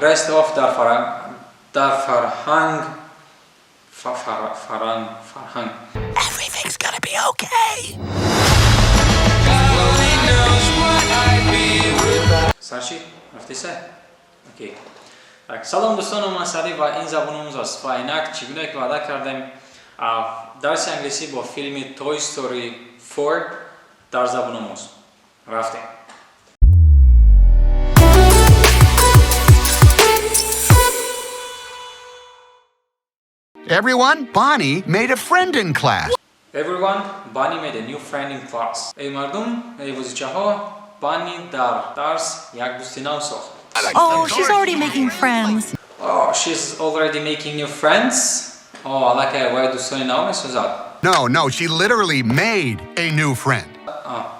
Rest off дар фарҳанг фаранг фарҳанг. Everything's gonna be okay. Сарши рафтиса, окей. Так, салом, дӯстоно, ман Сади ва ин Забономӯз аст. Ва инак, чӣ гуна ки ваъда кардем, дарси англисӣ бо филми Toy Story 4 дар Забономӯз. Рафтем. Everyone, Bonnie made a friend in class. Everyone, Bunny made a new friend in class. Эй мардум, эй бозичаҳо, Банни дар дарс як дӯсти нав сохт. Oh, she's already making friends. Oh, she's already making new friends. Oh, аллакай вай дӯстони нав месозад. No, she literally made a new friend.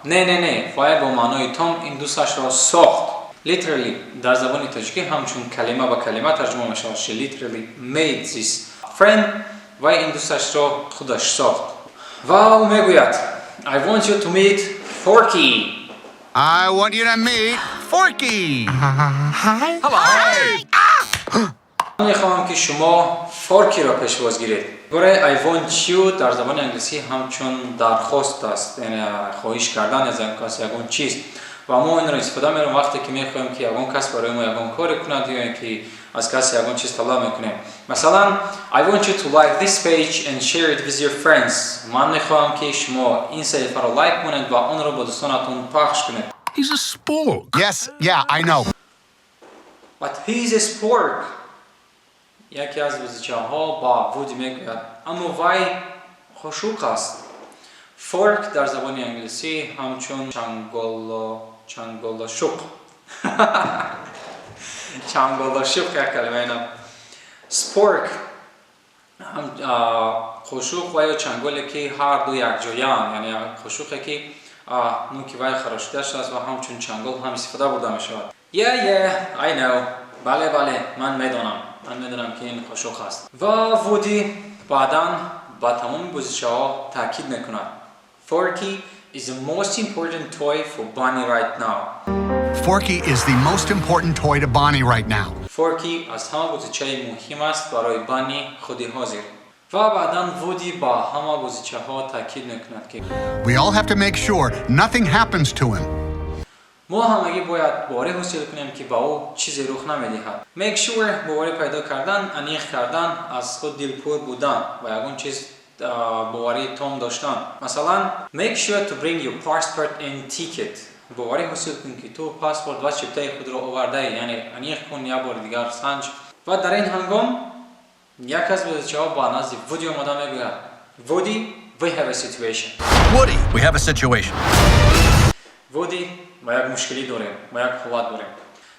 Не, не, не, вай бо маънои том ин дӯсташро сохт. Literally дар забони тоҷикӣ ҳамчун калима ба калима тарҷума мешавад. She literally made this friend. Вай ин дӯсташро худаш сохт. Ва ӯ мегӯяд: "I want you to meet Forky." I want you to meet Forky. Hi. Ман мехоҳам, ки шумо Форкиро пешвоз гиред. Бораи I want you дар забони англисӣ ҳамчун дархост аст, яъне хоҳиш кардан аз ягон кас ягон чиз, ва мо инро истифода мерем, вақте ки мехоҳем, ки ягон кас барои мо ягон коре кунад ё ин ки аз касе ягон чиз талаб мекунем. Масалан, I want you to like this page and share it with your friends. Ман мехоҳам, ки шумо ин саҳифаро лайк кунед ва онро бо дӯстонатон пахш кунед. He's a spork. Yes, yeah, I know. But he's a spork. Яке аз бозичаҳо ба Вуди мегӯяд: аммо вай қошуқ аст. Fork дар забони англисӣ ҳамчун чанголо, чанголошуқ, чанголошуқ як калимаи нав. Spork ҳам қошуқ ва ё чанголе, ки ҳар ду якҷояанд, яъне қошуқе, ки нӯки вай харошида шудааст ва ҳамчун чангол ҳам истифода бурда мешавад. Yeah, I know. Бале, бале, ман медонам, ман медонам, ки ин қошуқ аст. Ва Вуди баъдан ба тамоми бозичаҳо таъкид мекунад: Forky is the most important toy for Bunny right now. Forky is the most important toy to Bonnie right now. Forky аз ҳама бозичаи муҳим аст барои Банни худи ҳозир. Ва баъдан Вуди ба ҳама бозичаҳо таъкид мекунад, ки We all have to make sure nothing happens to him. мо ҳамагӣ бояд боварӣ ҳосил кунем, ки ба ӯ чизе рух намедиҳад. Make sure — боварӣ пайдо кардан, аниқ кардан, аз худ дилпур будан ва ягон чиз боварии том доштан. Масалан, make sure to bring your passport and ticket. Боварӣ ҳосил кун, ки ту паспорт ва чиптаи худро овардаӣ, яъне аниқ кун, як бори дигар санҷ. Ва дар ин ҳангом як аз бозичаҳо ба назди Вуди омода мегӯяд: "Вуди, we have a situation." Woody, we have a situation. Вуди, мо як мушкилӣ дорем, мо як ҳолат дорем.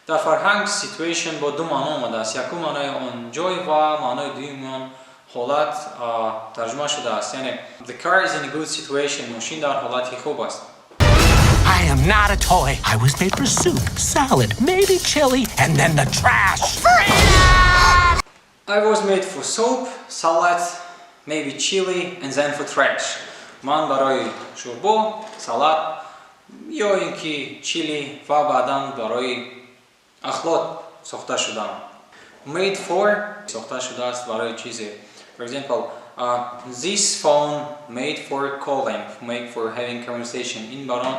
Дар фарҳанг situation бо ду маъно омадааст. Якум маънои он ҷой ва маънои дуюми он ҳолат тарҷума шудааст, яъне the car is in a good situation. Мошин дар ҳолати хуб аст. I am not a toy. I was made for soup, salad, maybe chili, and then the trash. I was made for soup, salad, maybe chili and then for trash. Ман барои шӯрбо, салат ё ин ки чили ва баъдан барои ахлот сохта шудам. Made for — сохта шудааст барои чизе. For example, this phone made for calling, made for having conversation. Ин барон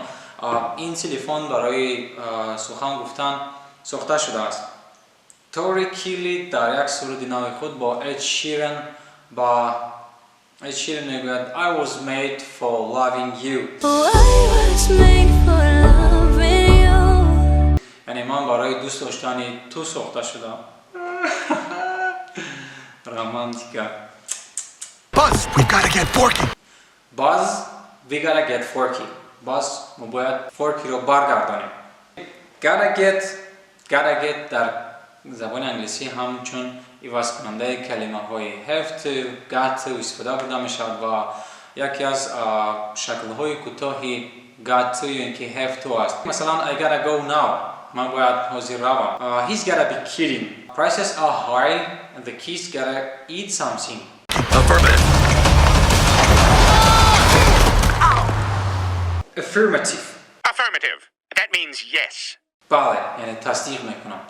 ин телефон барои сухан гуфтан сохта шудааст. Тори Килли дар як суруди нави худ бо Эд Ширен ба Эд Ширен мегӯяд: "I was made for loving you." Oh, I was made for loving you. Яъне ман барои дӯст доштани ту сохта шудам. Романтика. Buzz, we've got to get Forky. Buzz, we gotta get Forky. Buzz, мо бояд Форкиро баргардонем. Gotta get, gotta get дар забони англисӣ ҳамчун ивазкунандаи калимаҳои have to, got to истифода бурда мешавад ва яке аз шаклҳои кӯтоҳи got to ё ин ки have to аст. Масалан, I gotta go now. Ман бояд ҳозир равам. He's gotta be kidding. Prices are high and the kids gotta eat something. Affirmative. Affirmative. Affirmative. That means yes. Бале, яъне тасдиқ мекунам.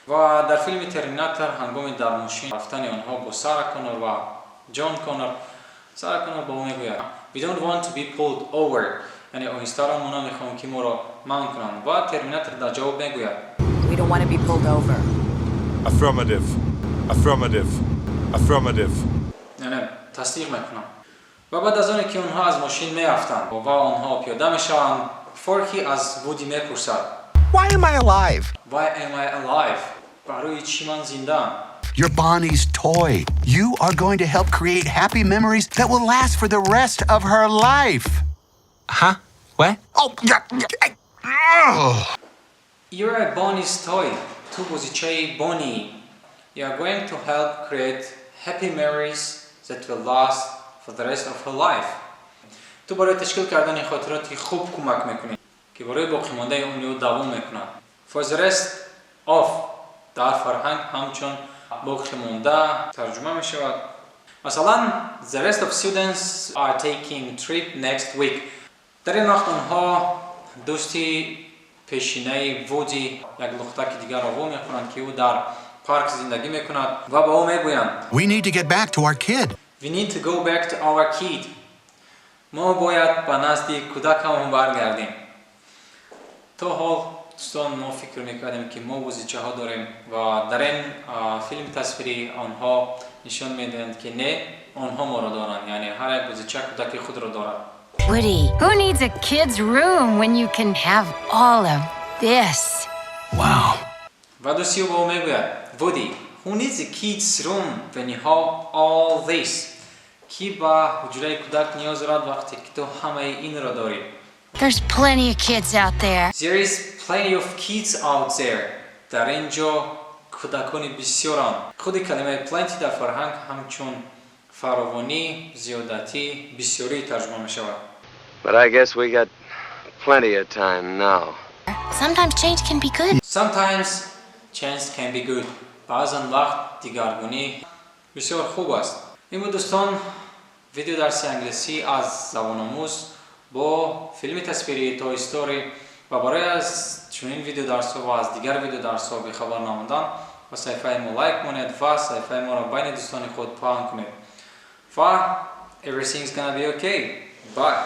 Ва дар филми Терминатор ҳангоми дар мошин рафтани онҳо бо Сара Коннор ва Ҷон Коннор, Сара Коннор ба ӯ мегӯяд: "We don't want to be pulled over", яъне оҳистаро, мо намехоҳем, ки моро манъ кунанд. Ва Терминатор дар ҷавоб мегӯяд: We don't want to be pulled over. Affirmative. Affirmative. Affirmative. Яъне тасдиқ мекунам. Ва баъд аз оне ки онҳо аз мошин меафтанд ва онҳо пиёда мешаванд, Форки аз Вуди мепурсад: Why am I alive? Why am I alive? Барои чӣ ман зиндаам? You're Bonnie's toy. You are going to help create happy memories that will last for the rest of her life. Huh? What? Oh, yeah. Ugh. You're a Bonnie's toy. Ту бозичаи Бонни. You are going to help create happy memories that will last for the rest of her life. Ту барои ташкил кардани хотироти хуб кӯмак мекунӣ, ки барои боқимондаи умри ӯ давом мекунад. For the rest of дар фарҳанг ҳамчун боқимонда тарҷума мешавад. Масалан, the rest of students are taking trip next week. Дар ин вақт онҳо дӯсти пешинаи Вуди, як лухтаки дигарро во мехӯранд, ки ӯ дар парк зиндагӣ мекунад, ва ба ӯ мегӯянд: We need to get back to our kid. We need to go back to our kid. Мо бояд ба назди кӯдакамон баргардем. То ҳол, дӯстон, мо фикр мекардем, ки мо бозичаҳо дорем, ва дар ин филми тасвирӣ онҳо нишон медиҳанд, ки не, онҳо моро доранд, яъне ҳар як бозича кӯдаки худро дорад. Woody, who needs a kid's room when you can have all of this? Wow. Ва дӯсти ӯ ба ӯ мегӯяд: Woody, who needs a kid's room when you have all this? Кӣ ба ҳуҷраи кӯдак ниёз дорад, вақте ки ту ҳамаи инро дорӣ? There's plenty of kids out there. There is plenty of kids out there. Дар ин ҷо кӯдакони бисёранд. Худи калимаи plenty дар фарҳанг ҳамчун фаровонӣ, зиёдатӣ, бисёрӣ тарҷума мешавад. But I guess we got plenty of time now. Sometimes change can be good. Sometimes change can be good. Баъзан вақт дигаргунӣ бисёр хуб аст. Ин буд, дӯстон, видео дарси англисӣ аз Забономӯз бо филми тасвирии Toy Story. Ва барои аз чунин видеодарсҳо ва аз дигар видеодарсҳо бехабар намондан, ба саҳифаи мо лайк монед ва саҳифаи моро байни дӯстони худ паҳн кунед. Ва everything's gonna be okay. Bye.